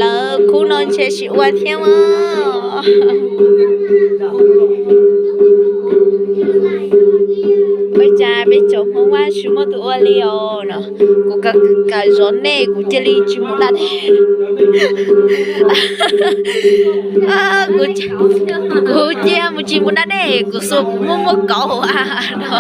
Lawv khub no ntshe tsis ua thiab mas. Ua cas peb cov Hmoob Vaj tsis muaj tus ua li os no. Kuv kam zov nej kuv cia li tsis mus da dej. Kuv cia mus tsis mus da dej, kuv xuas kuv muaj muaj kauv no.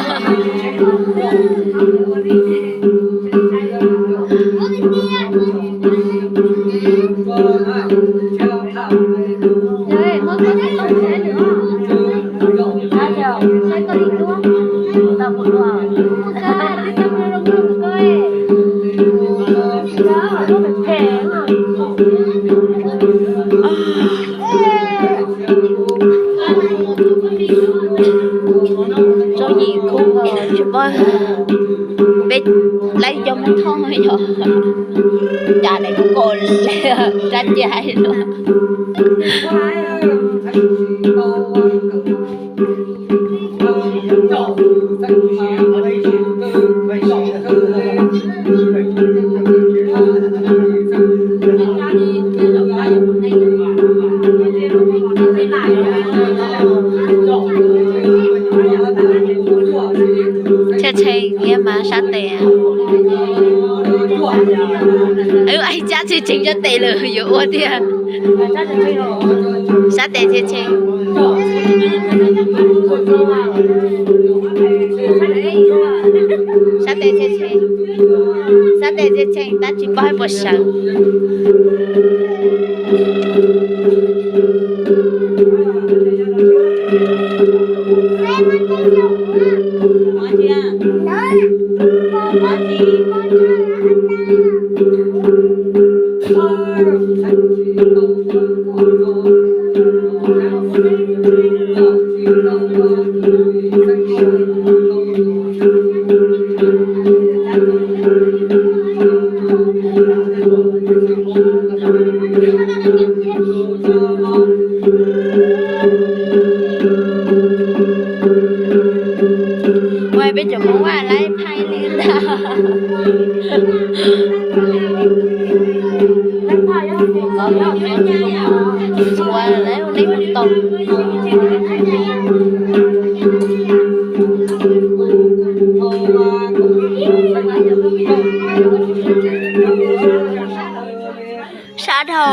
Tsob yim khub tsis paub peb laib cov Hmoob Thoj yog cas daim kub kaus rab cia hais no. Tshee tshee thiab mas sab tes. Aib, cab tshee tshee sab tes lawm yuav ua tiag. Sab tes tshee tshee. Sab tes tshee tshee. Sab tes tshee tshee tab tsis paub puas sawv. Ua peb cov Hmoob Vaj laib phaib li ntag. Ua lawv ua neb mus tau. Sab dhau.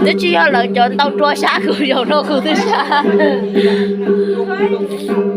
Twb tsis yog lawv cov ntau rua sab, kuv zaum no kuv twb sab. Nkawd tsis sawv.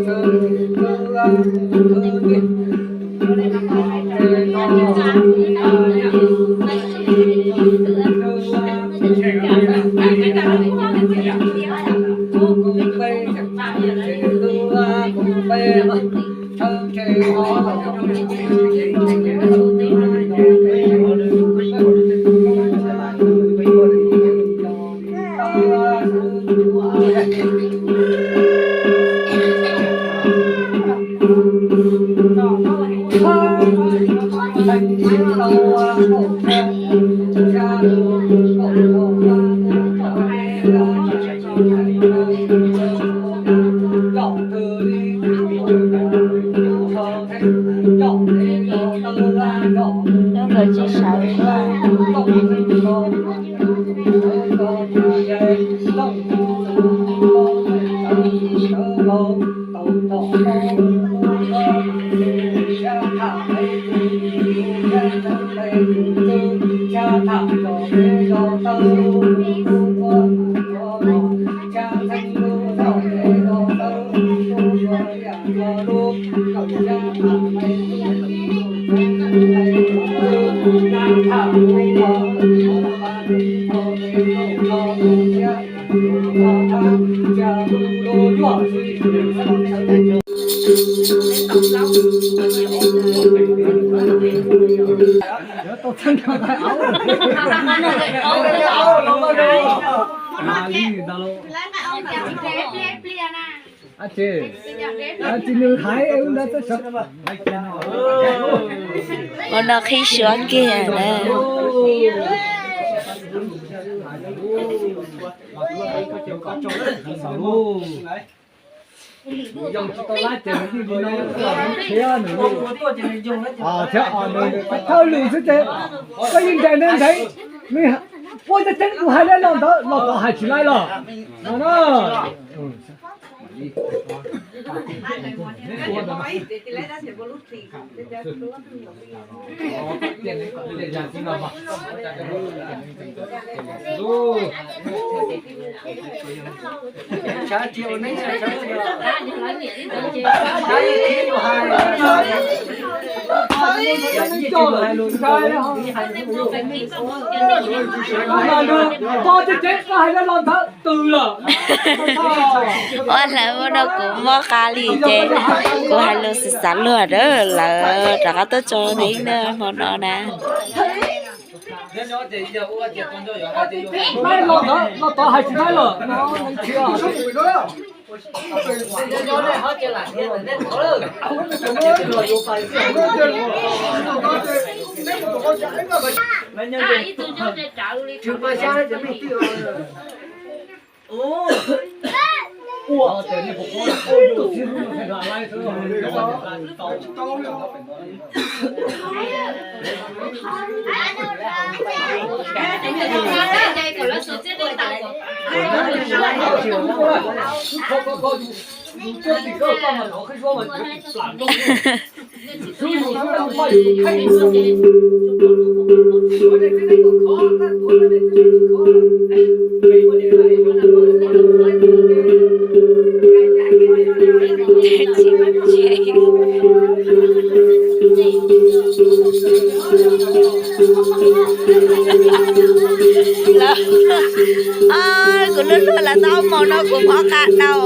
Ua no qhib suab kiag na. Thawj lwm xwb ces koj yeej ncaim ntev ntev, ua tseeb tseeb kuv hais li los ntawd los tod hais tsis laib los no na. Ua hlawv muab rau kuv mob qab li ces kuv hais lus xav xav luag a, lawv rov qab tuaj tso ib hmo no na. Kuv lub luag lawv tau mus no kuv mob qab tau.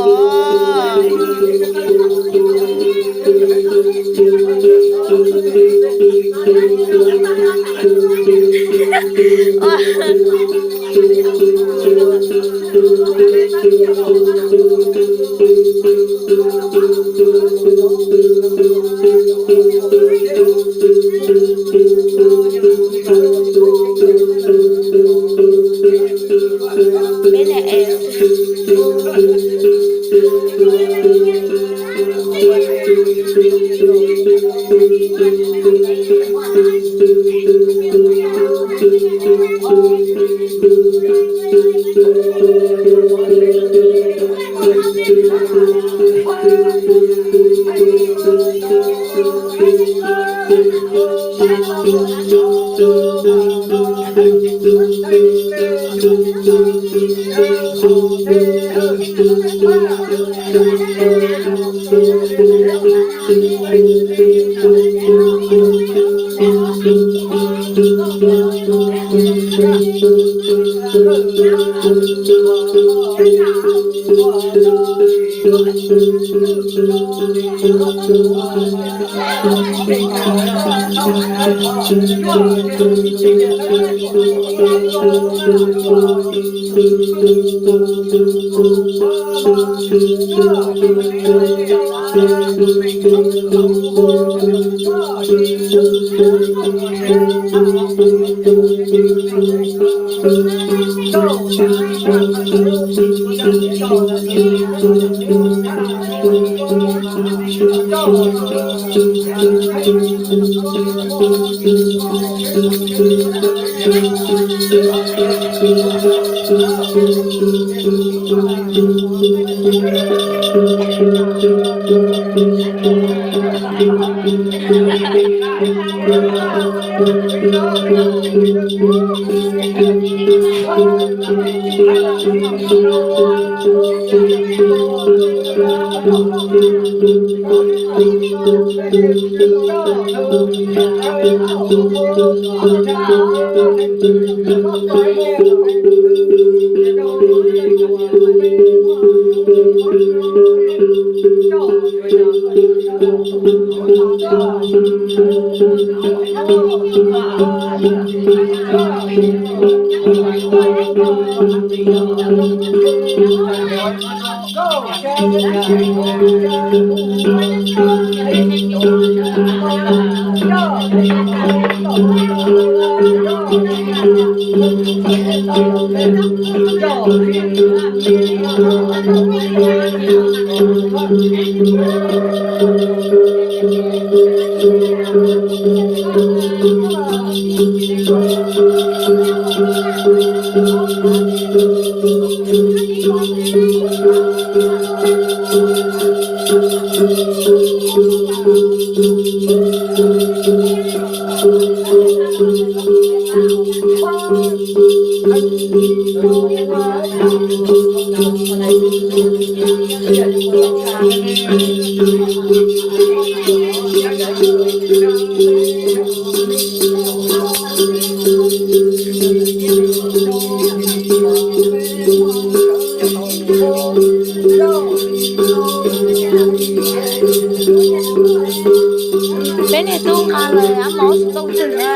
Peb niag tub nqa lawm ab mos xov tooj twg na.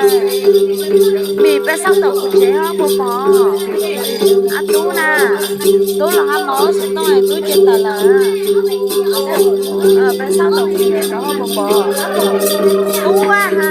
Vim peb xauj tau kuv tsev puas pom. Ab tub na, tub los nqa mos xov tooj tub cia tawm lawm. Peb xauj tau kuv tsev puas pom. Tub a ha.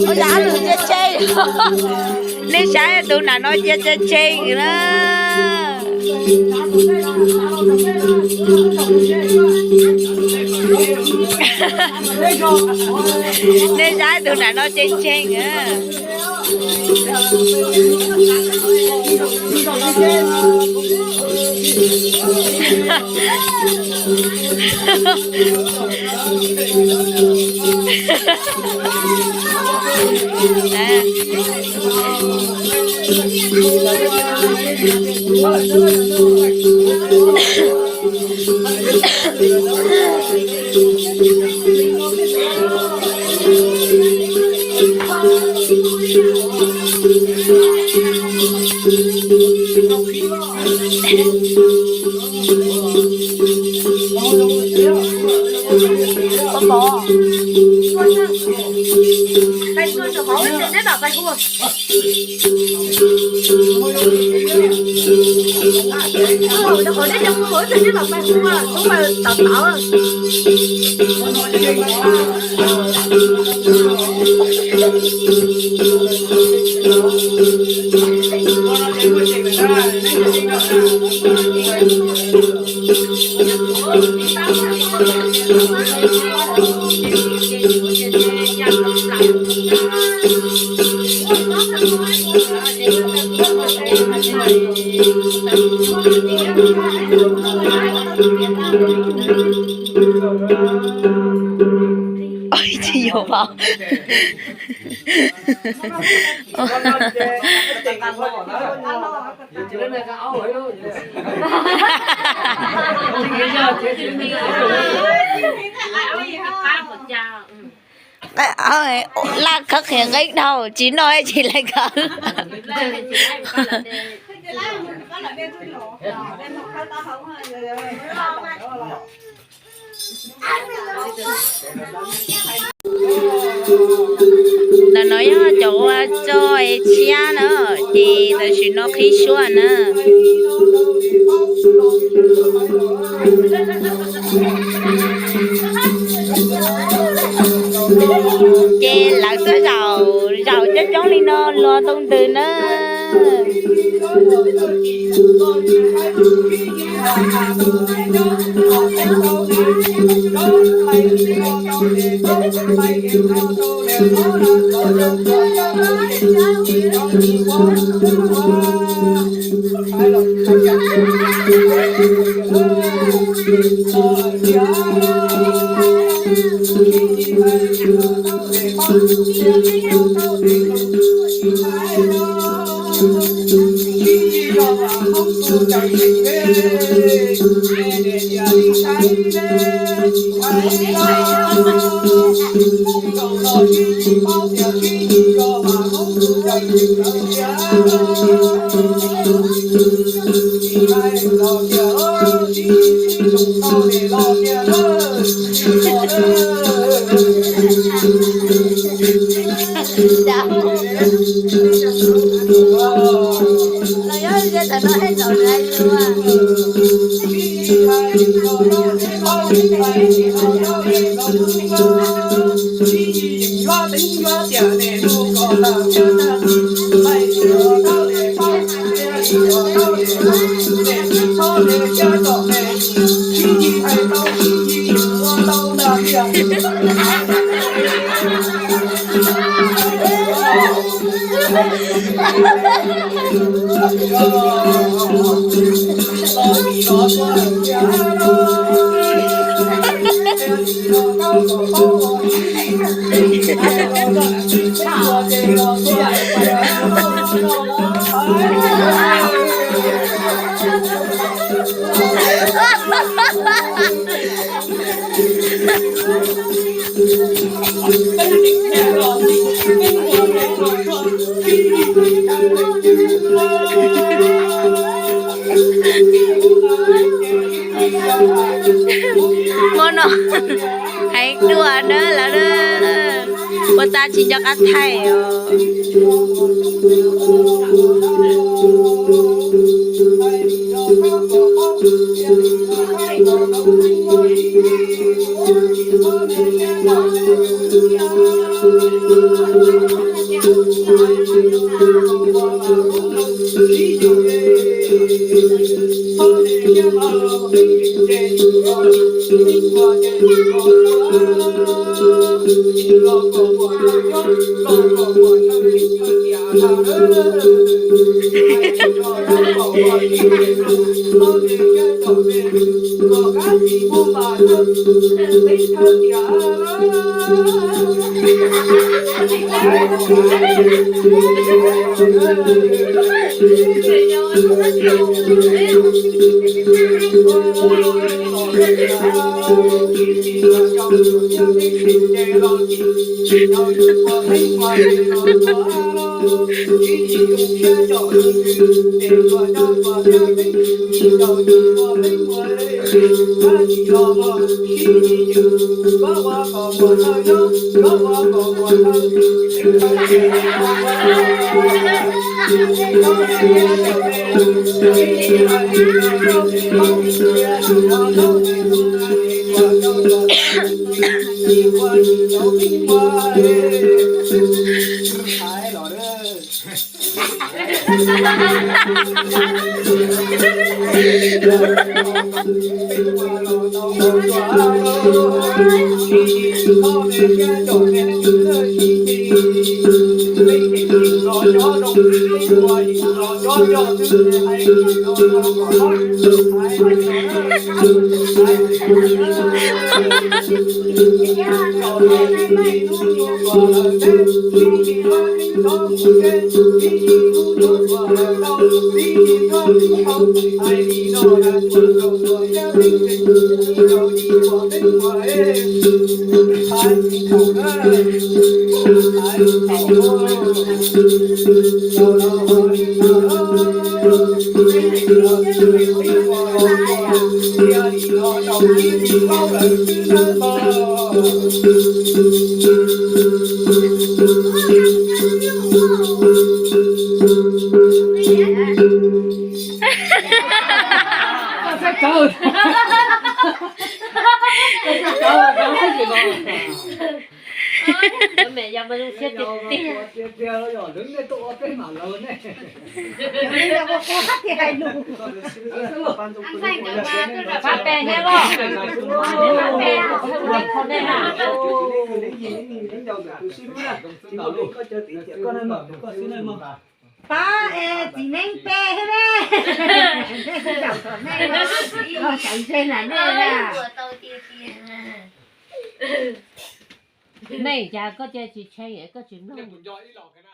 Ua cas ob tug cia tseg? Nej saib tus nram no cia tseg tseg na. Nej saib tus nram no tseg tseg na. Oj, tsis yuav pom. Laj khawb qhiav nqeeb dhau, tsis noj tsis laib khawb. Ntawm no yog cov ua tso tshiab na, ces Tsis no qhib suab na. Ces lawv tuaj zaum, zaum coob coob li no luag ntoo ntws na. Muaj no heev dua na lawv na, ua tau tsis nco qab thaij os. Pab pes thiab los? Pab pes, pab es txiv neeb pes thiab ne. Txawv ntse na nej. Nej cas koj cia tsis tshee, koj tsis mloog.